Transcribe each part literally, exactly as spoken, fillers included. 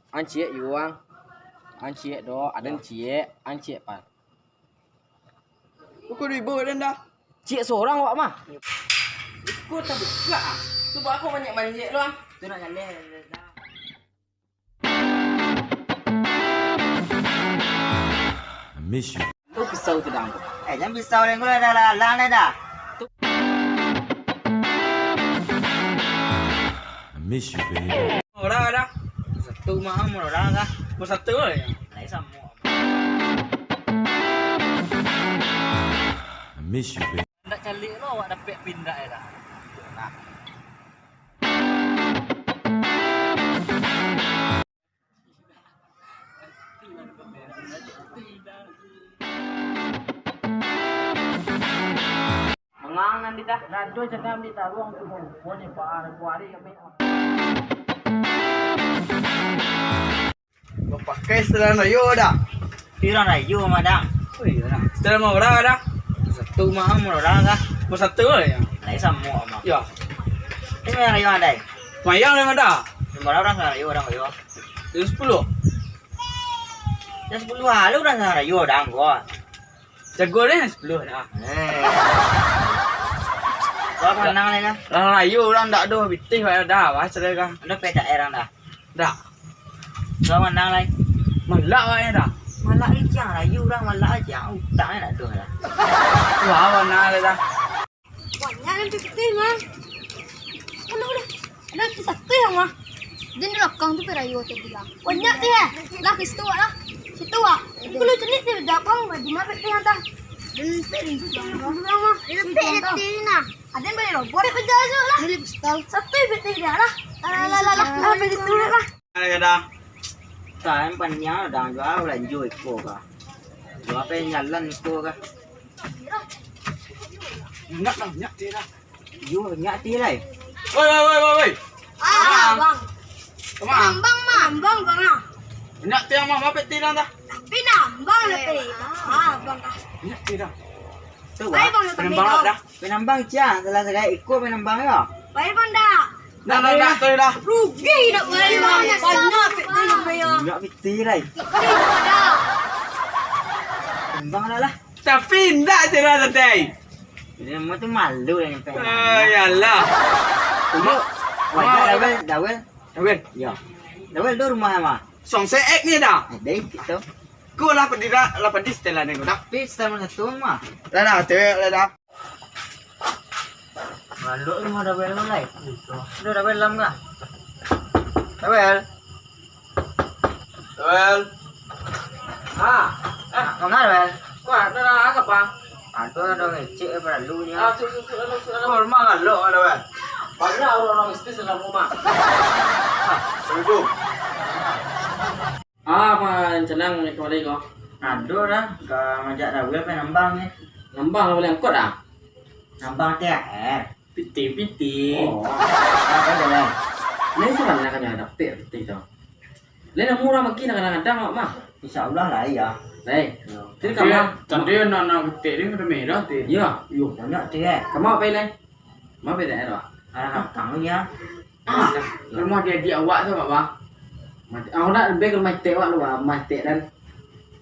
Ang ciek yuang. Ang ciek do, aden ciek, ang ciek pan. Bukan ibo den dah. Ciek sorang awak mah. Iko tabuka ah. Tu baa kok banyak manjek tu ah. Tu nak ngaleh dah. I miss you. Tu pisau tu dang tu. Eh, jan pisau deng gua dah, dah, dah, dah, dah. I miss you, baby. Murah dah. Satu mah murah dah. Mau satu aja. Lai samo. I miss you, baby. Ndak caliak lo awak dapek pindah dah. Nah. Mangang nan di dah. Lado jangan ambil taruang tu, pokoknya Pak Ari, Pak Ari kami. Bapakai setelan rayo dah. Pirang rayo mah dah. Oh iyo dah. Setelan murah dah. Satu mah murah dah. Mau satu aja. Lai samo mah. Yo. Ini yang rayo adai. Mayang lah mah dah. Murah orang rayo orang rayo. Yang sepuluh. Yang sepuluh lalu orang rayo dah gua. Jago deh, sepuluh dah. Eh. Kau menang ni kah? Lah, lah, yo, urang ndak doh, pitih, dah, bah, cerai kah? Ado P T R dah. Ndak. Kau menang lai. Malak, bah, dah. Malak ni, ciang rayu urang, malak aja. Utak ni ndak doh dah. Wah, menang lai dah. Banyak nan pitih mah. Anu dah. Ado pitih satu yang mah. Di balakang tu perayu tu bilang. Banyak tu ya. Lah, ke situ lah. Situ ah. Kalau jenis di belakang, di mana pitih yang dah? Di pitih yang dah. Di pitih yang dah. Ada yang beli robot. Pitih lah. Beli pistol. Satu pitih dia lah. Lah, lah, lah, lah. Lah, beli tu lah. Kadang-kadang. Tahan panjang, kadang jua balanjo iko kah. Jua apa yang jalan iko kah. Minyak lah, minyak teh lah. Yo, minyak teh lah. Woi, woi, woi, woi, woi. Ah, bang. Kemana? Nambang, mah. Nambang, bang, ah. Minyak teh mah, apa teh lah dah? Tapi nambang lah, teh. Ah, bang, ah. Minyak teh dah. Tu, bang. Penambang lah dah. Penambang, ciang. Salah sagai iko penambang yo. Baik, bang, dah. Dah, dah, dah, sorry dah. Rugi dah, bang. Banyak pitih yang bayar. Minyak pitih lah. Tapi dah. Penambang lah lah. Tapi indak cara santai. Jadi, nama tu malu yang pengen. Ah, yalah. Cuma, wajar, Dawel, Dawel. Dawel. Ya. Dawel, tu rumah mah. Song seek ni dah. Ada itu. Ko lah pedih dah, lah pedih setelan ni ko dah. Tapi setelan satu mah. Dah, dah, cewek lah dah. Malu rumah Dawel tu, lai. Udah, Dawel, dalam kah? Dawel. Dawel. Ah, eh. Manga, Dawel? Wah, ado lah, apo, Bang? Ado, ado ngecek, eh, paralu nyo. Ah, suk, suk, suk, suk, suk. Oh, rumah ngalok, Dawel. Banyak urang-urang mistis dalam rumah. Ah, assalamualaikum. Ah, apa rencana kembali ko? Ado lah, ka majak Dawel, pai nambang ni. Nambang lah, buliah angkot dah? Nambang T H R. Pitih, pitih. Oh. Apa jalan? Lai sabananyo dapek pitih tu. Lai namo urang bagi kadang-kadang awak mah. Insya Allah lah, ya. Lai. Ya. Jadi, tapi, kama, tapi anak-anak pitih ni udah merah tu. Iya. Yo, banyak tu, eh. Kama apa, Lai? Ma P T R, Pak? Ah, kami ya. Ah, ka rumah diadiak awak tu, Pak, Bang. Mati. Ah, nak lebih ka rumah etek awak tu, Bang. Rumah etek dan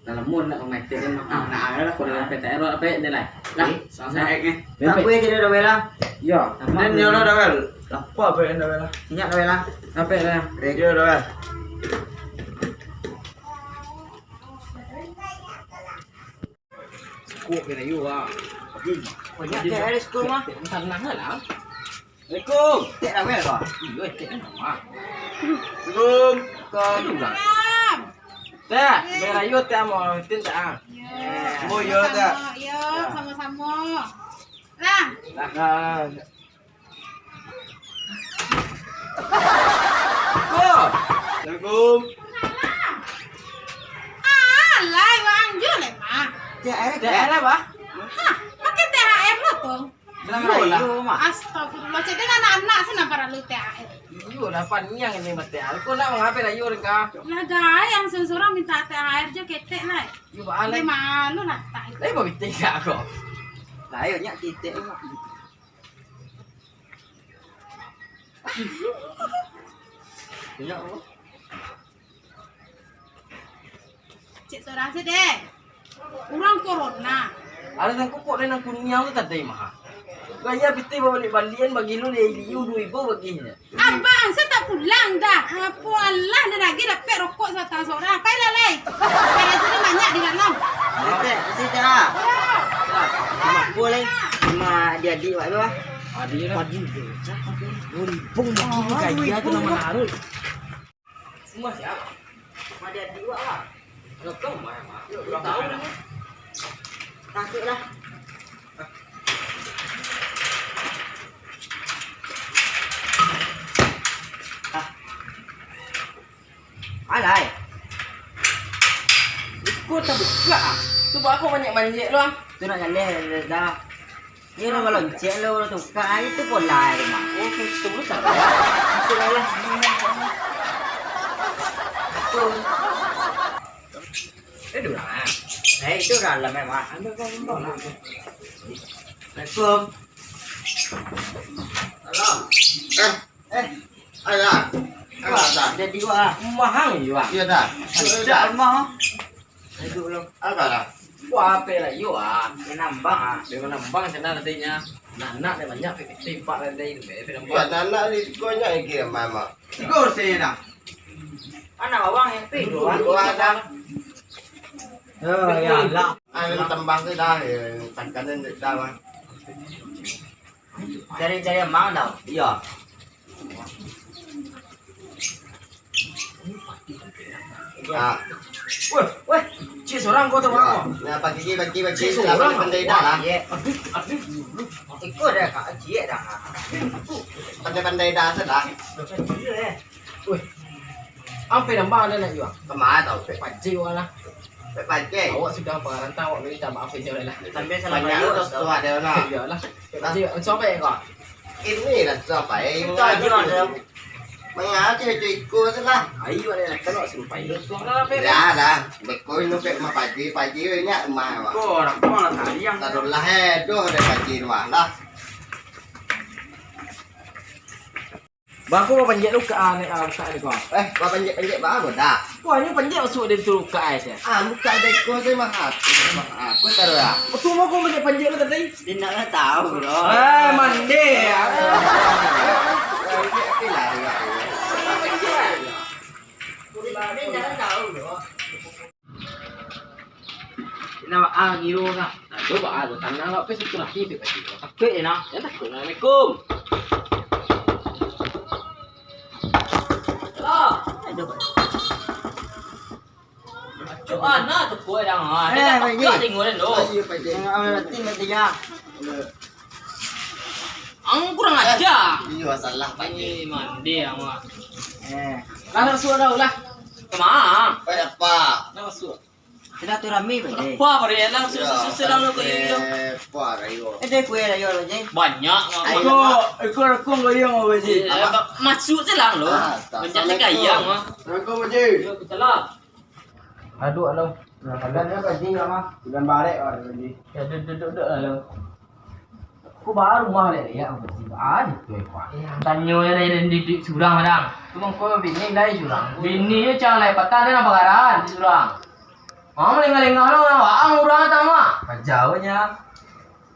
dalam mun nak rumah etek dan makan. Ah, nak ada lah. Kalau rumah P T R awak apa dia lah. Lah, eh, sama saya ni. Tapi jadi dah bela. Ya. Dan dia dah bela. Apa apa yang dah bela? Ingat dah bela. Apa dah? Dia dah bela. Kok kena you ah. Banyak teh ada situ mah. Sanang lah. Assalamualaikum. Tek ramai lah. Iyo, tek ramai. Assalamualaikum. Salam. Tek, berayu tek mau tin tak ah. Ya. Oh, iya, tek. Sama-sama. Ya, sama-sama. Lah. Lah. Ko. Assalamualaikum. Alah, iwak anjo lai, mah. T H R, T H R apa? Hah, pakai T H R lo, Kong? Dalam rayo, mah. Astagfirullah, cek den anak-anak sana paralu T H R. Iyo, lah paniang ini mah T H R. Ko nak mangapo rayo deka? Lah gai, ang surang-surang minta T H R jo ketek lai. Iyo, baalai. Dia malu lah tak. Lai babitik gak ko? Lah, ayo nyak ketek, mah. Inyo, oh. Cek sorang se deh. Urang corona. Ado sangko kok den nan kuniang tu tadi mah. Gaya pitih babaliak-balian bagi lu lima ribu, duo ribu baginya. Abang, saya tak pulang dah. Apo alah, dah lagi dapek rokok sabatang sorang. Pailah lai. Karajo ni banyak di dalam. Dapek, kasih dah. Yo. Lima puluh lai. Lima adik-adik wak tu ah. Adik lah. Pagi tu. Duo ribu lagi gaya tu nan manaruik. Rumah siapa? Rumah adik-adik wak lah. Yo, tahu lah. Alai. Iko tabuka ah. Tu baa kok banyak manjek tu ah? Tu nak jaleh dah. Iyo lah, kalau cek lo tukar itu pola rumah. Oh, itu salah. Itu lah. Betul. Eh, dulu lah. Eh, itu dalam memang. Assalamualaikum. Salam. Eh, eh, alah. Alah, dah. Jadi wak ah. Mahang yo wak. Iyo dah. Dah rumah. Duduk lo. Alah dah. Wah, ape lah yo ah. Dia nambang ah. Dia nambang sana katanya. Nak-nak dia banyak, timpak lah dia itu. Wah, nak-nak di sekolahnya lagi mama. Tigo saya dah. Anak awang yang pi, dua. Dua dah. Oh, ya lah. Ah, yang tembang tu dah, ya, tangkanan dah, Bang. Cari-cari emang tau. Iya. Ah. Weh, weh, cik sorang kau tu, Bang. Nah, pagi ni, pagi, pagi. Cik sorang. Pandai dah lah. Iya. Aduh, aduh. Iko dah, Kak, cik dah. Pandai-pandai dah, sudah. Kecil, eh. Weh. Ape nambah dah nak jual? Kama tau. Pek pajik wak lah. Pek pajik. Awak sudah pangarantau, awak minta maaf aja lah. Sampai salah banyak bayar tu, dah. Iyalah. Pek pajik. Sampai kau. Ini lah sampai. Itu aja lah. Mangati itu iko salah. Ayo ada nak kalau sampai. Ya dah. Beko ini pek mah pajik, pajik banyak mah. Kau orang kau lah tadi yang. Taruhlah eh, doh ada pajik wak lah. Bako bapanjek tu ka, ah, ni, ah, buka ni, kau. Eh, bapanjek-panjek ba, bodak. Wah, ni panjek masuk dari tu ka, eh, sia. Ah, buka beko saya mah. Ah, aku taruh lah. Betul mau kau panjek-panjek tu tadi? Dia nak lah tahu, bro. Eh, mandi, ya. Dia nak tahu, bro. Kena baa ngiro ka. Nah, coba ah, tanah lah, apa silaturahmi tu tadi. Takut je nah. Ya takut. Assalamualaikum. Halo. Aduh. Cok, ana tu kau dah. Eh, dia tak peka tengok dia tu. Tengok apa nanti, nanti ya. Ang kurang ajar. Iyo, salah tadi. Ini mandi ang, wah. Eh. Lah, masuk dah, lah. Kemana? Pada apa? Lah, masuk. Silaturahmi, Pak Jai. Apa, Pak Jai? Lah, masuk, masuk, masuk, lah, lu, kau, yo, yo. Apa, Rayo? Eh, dia kue Rayo, Pak Jai. Banyak, Mak. Ayo, Mak. Ikut, ikut aku, kau, yo, Pak Jai. Eh, masuk je lah, lu. Ah, tak. Banyak ni kaya, Mak. Assalamualaikum, Pak Jai. Yo, kita lah. Aduh, alo. Nah, kalian apa sih, Mak? Sudah barek, Pak Haji. Ya, duduk, duduk, duduk, alo. Aku baru mah lihat, lihat apa sih? Ah, itu, Pak. Tanyo je lah, jadi didik surang, kadang. Cuma kau bini lah surang. Bini je cang lah, patah dia nak bagaran, surang. Mau lengah-lengah lo, nak waang urang datang, Mak. Jauhnya.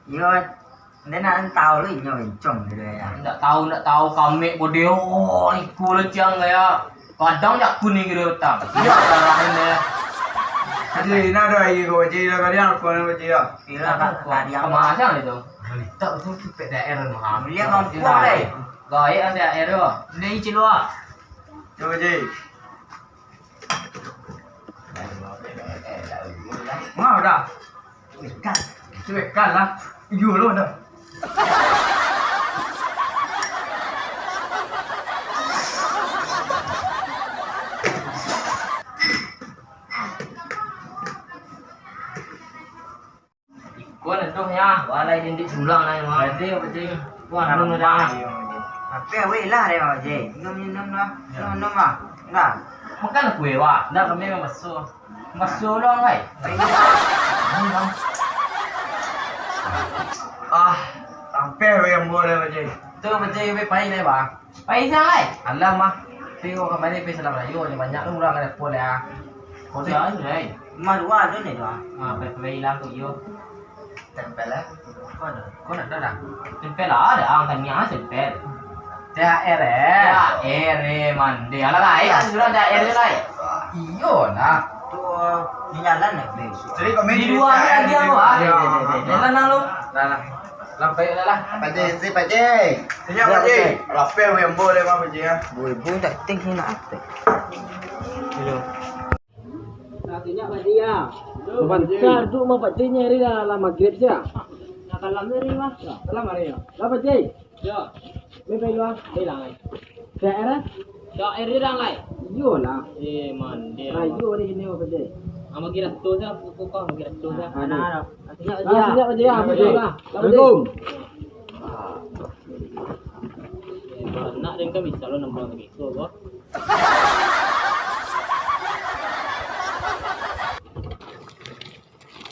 Iyo, ndak nak tahu lo inyo bencong gitu ya. Ndak tahu, ndak tahu, kami kode, oh, iku lo ciang gaya. Kadang jakun ni kira utang. Iyo, salah ni. Jadi, nah, dah, iyo, kau baca lah, kalian, aku nak baca lah. Iyo, tak, tak, tak, kemana itu? Litak tu, tu P D R mah. Beli yang mampu, deh. Gaek nanti air tu. Ini icin luar. Coba, Ji. Mah dah. Ikan. Itu ikan lah. Iyo lo dah. Iko lah tu nya, walai dindik sulang lah, Mak. Berarti apa, Ji? Wah, anu dah. Tapi awak lah deh, Mak Ji. Minum, minum lah. Ya. Minum, minum lah. Nah. Makan kue, Wak. Ndak, kami memang basuh. Basuh ulang, wai. Ah, sampai awak yang buat deh, Mak Ji. Tu, Mak Ji, kami pai deh, Bang. Pai siang lai. Alah, mah. Tapi kau kamari pai salam rayo, banyak tu urang ka dapur lai, ah. Kau dah ada, eh? Rumah dua ada ni, dua. Ah, pai-pai ilang tu, yo. Tempel, eh? Kau ada? Kau nak ada? Tempel lah, ada. Ah, tanya, ah, tempel. T H R, eh? T H R, eh, mande. Alah, lah, eh, kan sudah ada T H R tu, lah, eh? Iyo, nah. Tu, ah, di jalan, eh, beli. Jadi, kami Di di luar T H R lagi, di aku, ah. Iya. Jalan, lah, lu. Lah, lah. Lah, baik, lah, lah. Pak Ji, si Pak Ji. Iya, Pak Ji. Lapeh, weh, ambo, deh, Pak Ji, ya. Boy, boy, tak ting, nak apa? Hello. Nah, tinjak Pak Ji, ya. Sebentar tu, mah, Pak Ji, nyari dah lah maghrib, siap. Nah, kalam ni, hari, mah. Kalam hari, ya. Lah, Pak Ji. Yo. Ni pai luar, pai lah, ai. T H R, ah? T H R urang, ai. Iyolah. Eh, mande. Rayo di sini, Pak Ji. Amo kira tu sa, aku kau kira tu sa. Ah, Ana, aduh. Ana. Tinjak Pak Ji, ah, ya. Tinjak Pak Ji, ya, Pak Ji. Assalamualaikum. Assalamualaikum. Eh, nak den kan bisa lo nambah lagi. Tu apa?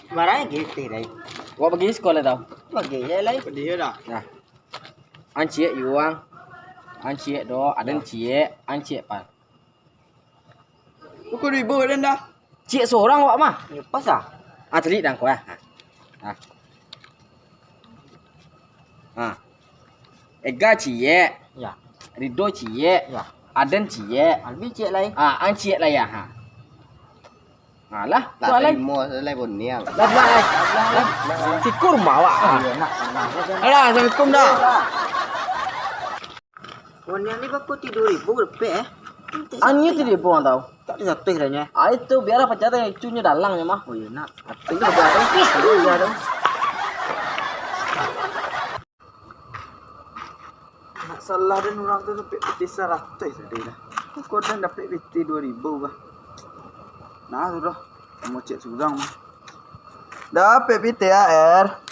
Barang gitu, dai. Wak bagi sekolah tau. Bagi je, lai. Pedih dah. Nah. Anciek yuang. Anciek do, aden ciek, anciek pan. Buku duo ribu aden dah. Ciek sorang wak mah. Ya, pas ah. Ah, celik dang kau ah. Ah. Ah. Ega ciek. Ya. Rido ciek. Ya. Aden ciek. Albi ciek lai. Ah, anciek lai ya. Ha. Alah, lah tu alai. Tarimo lai boniang. Lah, lah, lah. Sikur mawak. Alah, assalamualaikum dah. Boniang ni bako tigo ribu dapek, eh? Anu tigo ribu ang tau. Tak disatuih dah nyo. Ah, itu biarlah pacar teh, icunyo dalangnyo mah. Oh, iyo, nak. Itu udah ada. Itu udah ada. Nak salah den urang tu dapek pitih saratuih tadi dah. Kok den dapek pitih duo ribu bah. Nah, tu dah. Mocek surang mah. Dapek pitih A R.